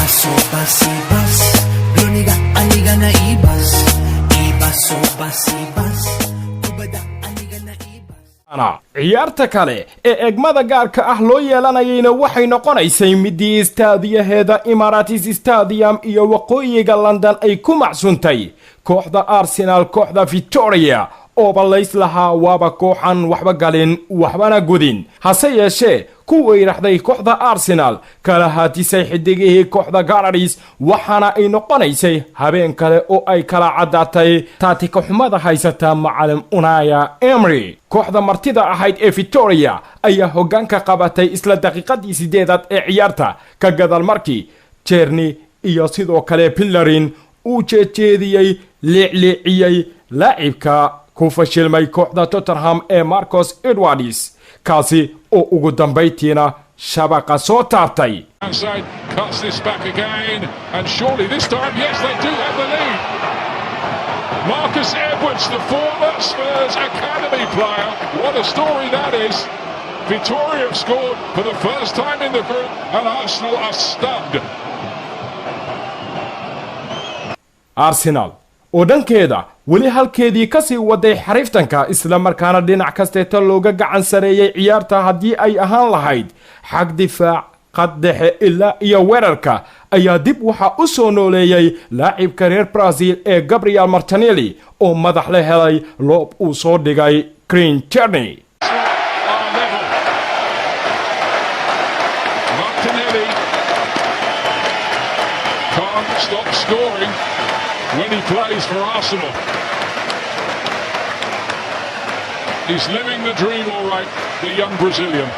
Iba, so, bas, ibas. Gloniga, aniga na ibas. Iba, so, bas, ibas. Kubada, aniga na ibas. Ciyaarta kale ee eegmada gaarka ah loo yeelanayayna waxay noqonaysay midii istaadiyaheeda Emirates Stadium iyo waqooyiga London ay ku macsuntay kooxda Arsenal kooxda Victoria, ooba lays lahaa waaba kooxan waxba galin waxbana gudin. Hase yeeshee ku weyraxday kooxda Arsenal, kala haatisay xidigihii kooxda Gunners, waxaana ay noqonaysay habeen kale oo ay kala caddaatay taatika xumada haysata macalin Unai Emery. Kooxda martida ahayd ee Victoria ayaa hoggaanka qabatay isla daqiiqadii 8aad ee ciyaarta, ka gadaal markii Tierney iyo sidoo kale Bellerin uu jeejeediyey, liicliiciyey laacibka ku fashilmay kooxda Tottenham ee Marcus Edwards, kaasi oo ugu dambayntiina shabaqa soo taabtay. Side cuts this back again, and surely this time, yes, they do have the lead. Marcus Edwards, the former Spurs academy player, what a story that is. Victoria have scored for the first time in the group, and Arsenal are stunned. Arsenal oo dhankeeda weli halkeedii ka sii waday xariiftanka, islamarkaana dhinac kasteeta looga gacan sareeyey ciyaarta, haddii ay ahaan lahayd xag difaac, qad dhexe ilaa iyo weerarka, ayaa dib waxaa u soo nooleeyey laacibka reer Brazil ee Gabriel Martinelli oo madax la helay loob uu soo dhigay Kieran Tierney. Are level. Martinelli can't stop scoring when he plays for Arsenal. He's living the dream, all right, the young Brazilian.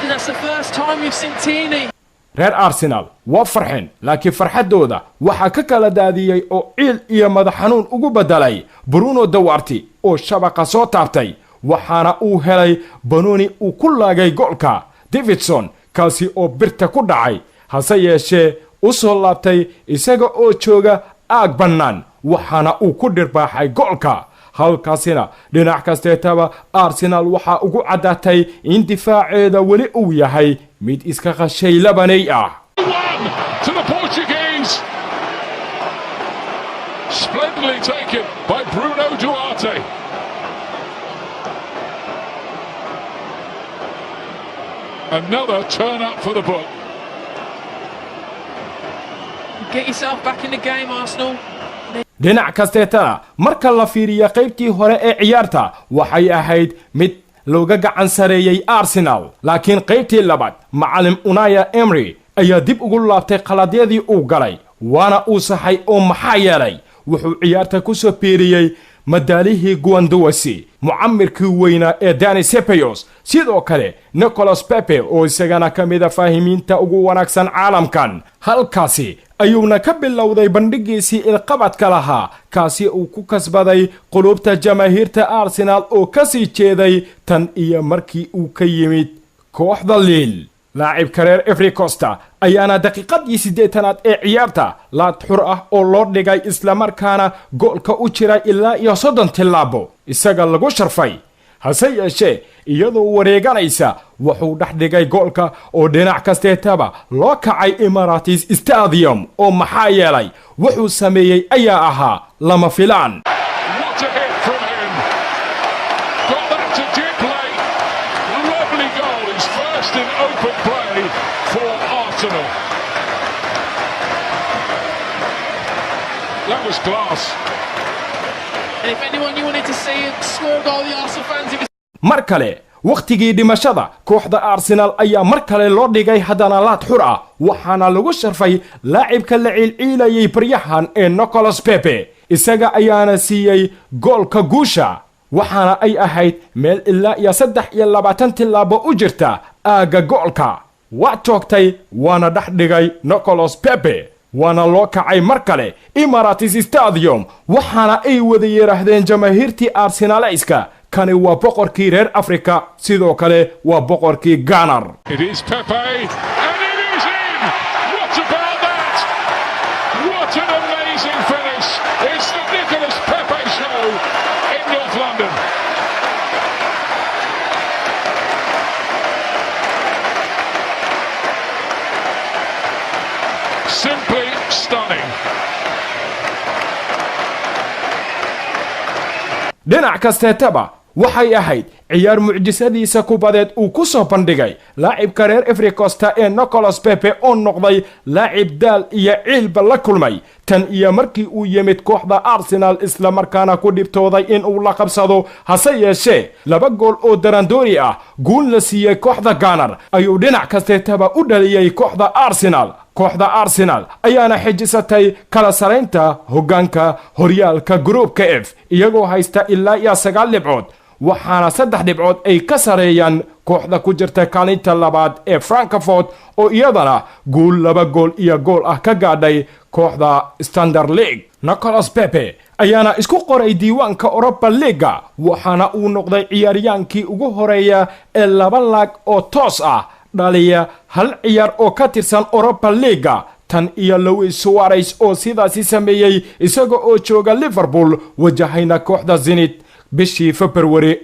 And that's the first time we've seen Tierney. Reer Arsenal waa farxeen, laakiin farxaddooda waxaa ka kala daadiyey oo ciil iyo madax xanuun ugu beddelay Bruno Duarte oo shabaqa soo taabtay, waxaana uu helay banooni uu ku laagay goolka Davidson, kaasi oo birta ku dhacay, hase yeeshee u soo laabtay isaga oo jooga aag bannaan, waxaana uu ku dhirbaaxay goolka. Halkaasina dhinac kasteetaba Arsenal waxaa ugu caddaatay in difaaceeda weli uu yahay mid iska qashay labanay ah. 1 to the Portuguese. Splendidly taken by Bruno Duarte. Another turn up for the book. Get yourself back in the game, Arsenal. Dhinac kasteetana marka la fiiriyo qaybtii hore ee ciyaarta, waxay ahayd mid looga gacan sareeyey Arsenal, laakiin qaybtii labaad macalin Unai Emery ayaa dib ugu laabtay qaladyadii uu galay, waana uu saxay, oo maxaa yeelay wuxuu ciyaarta ku soo biiriyey madaalihii Guendouzi, mucamirkii weynaa ee Dani Ceballos, sidoo kale Nicolas Pepe oo isagana ka mida faahimiinta ugu wanaagsan caalamkan. Halkaasi ayuuna ka bilowday bandhigiisii ilqabadka lahaa, kaasi uu ku kasbaday qulubta jamaahiirta Arsenal oo ka sii jeeday tan iyo markii uu ka yimid kooxda Lille. Laacibka reer Ivory Coast ayaana daqiiqadii 80aad ee ciyaarta laad xur ah oo loo dhigay, islamarkaana goolka u jira ilaa iyo 30 tillaabo isaga lagu sharfay, hase yeeshee iyadoo wareeganaysa wuxuu dhex dhigay goolka oo dhinac kasteetaba loo kacay Emirates Stadium, oo maxaa yeelay wuxuu sameeyey ayaa ahaa lama filaan. What a hit from him. Got that to dip late. Lovely goal. His first in open play for Arsenal. That was class. And if anyone you wanted to see score a goal, the Arsenal fans, it was Mar kale wakhtigii dhimashada kooxda Arsenal ayaa mar kale loo dhigay haddana laad xur ah, waxaana lagu sharfay laacibka la ciilciilayay baryahan ee Nicolas Pepe. Isaga ayaana siiyey goolka guusha, waxaana ay ahayd meel ilaa iyo 23 tillaabo u jirta aagga goolka. Waa toogtay, waana dhex dhigay Nicolas Pepe, waana loo kacay mar kale Emirates Stadium, waxaana ay wada yidhaahdeen jamaahiirtii Arsenaleyska, kani waa boqorkii reer Afrika, sidoo kale waa boqorkii Gunner. It is Pepe, and it is in! What about that? What an amazing finish! It's the Nicolas Pepe show in North London. Simply stunning. Dhinac kasteetaba waxay ahayd ciyaar mucjisadiisa kubadeed uu ku soo bandhigay laacibka reer Ivory Coast ee Nicolas Pepe, oo noqday laacib daal iyo ciilba la kulmay tan iyo markii uu yimid kooxda Arsenal, islamarkaana ku dhibtooday in uu la qabsado. Hase yeeshee laba gool oo darandoori ah, guul la siiyey kooxda Gunners, ayuu dhinac kasteetaba u dhaliyey kooxda Arsenal. Kooxda Arsenal ayaana xejisatay kala saraynta hoggaanka horyaalka Gruupka F, iyagoo haysta ilaa iyo 9 dhibcood, waxaana 3 dhibcood ay ka sareeyaan kooxda ku jirta kaalinta labaad ee Frankfurt, oo iyadana guul 2 gool iyo gool ah ka gaadhay kooxda Standard Liege. Nicolas Pepe ayaana isku qoray diiwaanka Europa League-ga, waxaana uu noqday ciyaaryaankii ugu horeeya ee laba laag oo toos ah dhaliya hal ciyaar oo ka tirsan Europa League-ga, tan iyo Luis Suarez oo sidaasi sameeyey isaga oo jooga Liverpool, wajahayna kooxda Zenit bishii Februari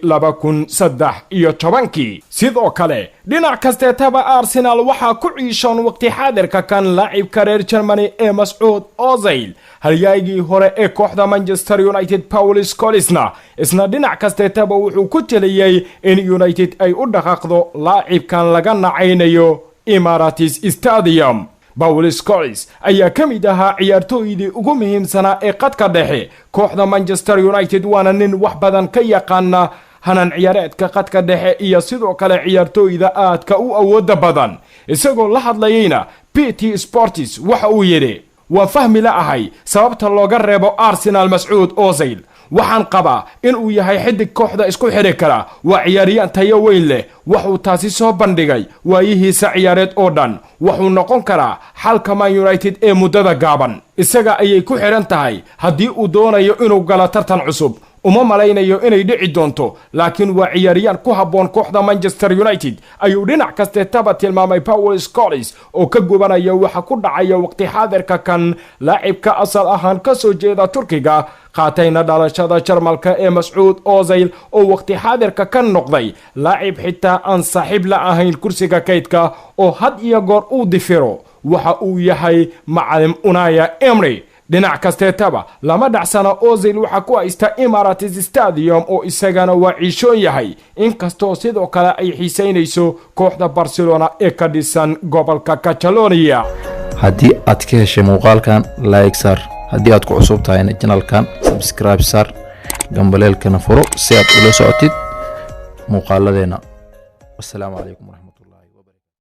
2013-kii. Sidoo kale dhinac kasteetaba Arsenal waxaa ku ciishoon waqti xaadirka kan laacibka reer Germany ee Mesut Ozil. Halyaygii hore ee kooxda Manchester United Paul Scholesna isna dhinac kasteetaba wuxuu ku teliyey in United ay u dhaqaaqdo laacibkan laga nacaynayo Emirates Stadium. Paul Scholes ayaa ka mid ahaa ciyaartooydii ugu muhiimsanaa ee qadka dhexe kooxda Manchester United, waana nin wax badan ka yaqaana hanan ciyaareedka qadka dhexe iyo sidoo kale ciyaartooyda aadka u awooda badan. Isagoo la hadlayeyna BT Sports waxa uu yidhi: "Waan fahmi la ahay sababta looga reebo Arsenal Mesut Ozil. Waxaan qabaa inuu yahay xidig kooxda isku xidhi kara. Waa ciyaaryaan tayo weyn leh, waxuu taasi soo bandhigay waayihiisa ciyaareed oo dhan. Wuxuu noqon karaa xalka Man United ee muddada gaaban. Isaga ayay ku xidhan tahay haddii uu doonayo inuu galo tartan cusub. Uma malaynayo inay dhici doonto, laakiin waa ciyaaryaan ku habboon kooxda Manchester United," ayuu dhinac kasteetaba tilmaamay Paul Scholes, oo ka gubanaya waxa ku dhacaya waqti xaadirka kan laacibka asal ahaan ka soo jeeda Turkiga, qaatayna dhalashada Jarmalka ee Mesut Ozil, oo waqti xaadirka ka noqday laacib xitaa aan saaxiib la ahayn kursiga kaydka, oo had iyo goor uu difiro waxa uu yahay macalim Unai Emery. Dhinac kasteetaba lama dhacsana Ozil waxaa ku haysta Emirates Stadium, oo isagana waa ciishoon yahay, inkastoo sidoo kale ay xiisaynayso kooxda Barcelona ee ka dhisan gobolka Catalonia. Haddii aad ka heshay muuqaalkan, like saar. Haddii aad ku cusub tahayna channelkan, subscribe saar, gambaleelkana furo si aad ula socotid muuqaaladeenna. Wasalaamu calaykum waraxmat